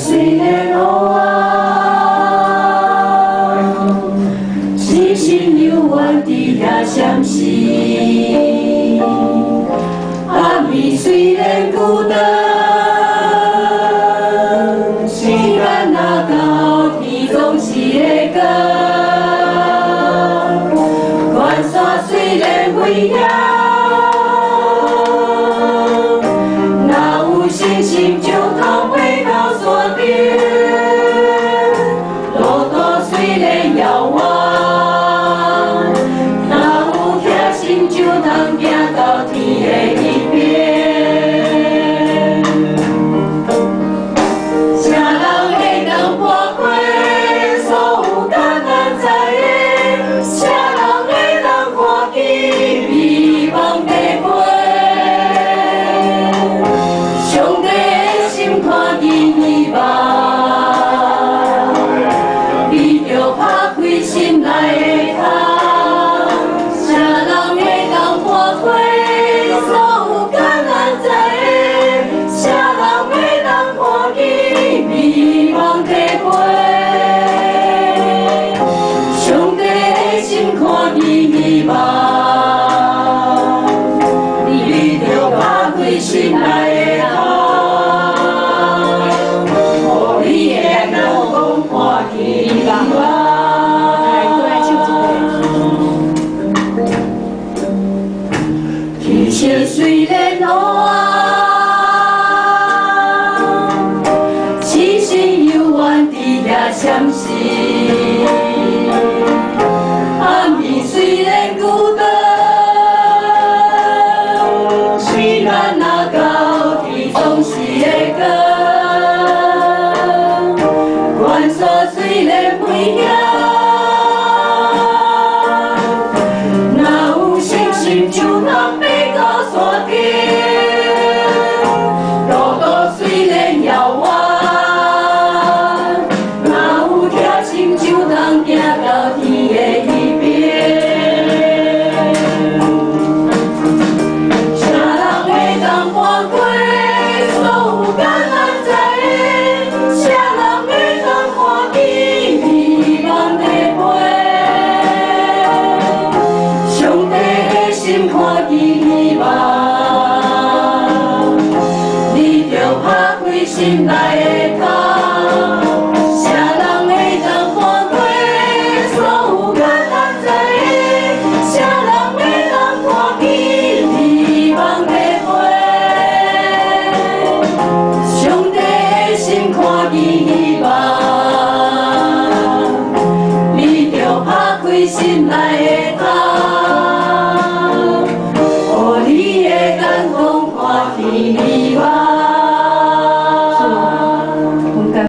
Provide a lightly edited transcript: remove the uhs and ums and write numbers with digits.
雖然黑暗，痴心猶原佇遐閃爍。暗暝雖然孤單，時間若到，天總是會光。關山雖然危險，若有信心就通爬到山頂。路途雖然遙遠，若有決心就通行到天的彼邊。啥人會當跋過所有艱難在的？啥人會當看見希望在飛？上帝的心看見希望，你著拍開心內的窗。啥人會當跋過所有艱難在的？啥人會當看見希望在飛？上帝的心看見希望，你著拍開心內的窗，予你的眼光看見希望。來，過來唱一遍。天色雖然黑暗，痴心猶原佇遐閃爍。暗暝雖然孤單，時間若到，天總是會光。關山雖然危險，若有信心就通爬到山頂。路途雖然遙遠，若有決心就通行到天的彼邊。啥人會當跋過所有艱難在的？啥人會當看見希望在飛？上帝的心看見希望，你著拍開心內的窗。啥人會當跋過所有艱難在的？啥人會當看見希望在飛？上帝的心看見希望，你著拍開心內的窗。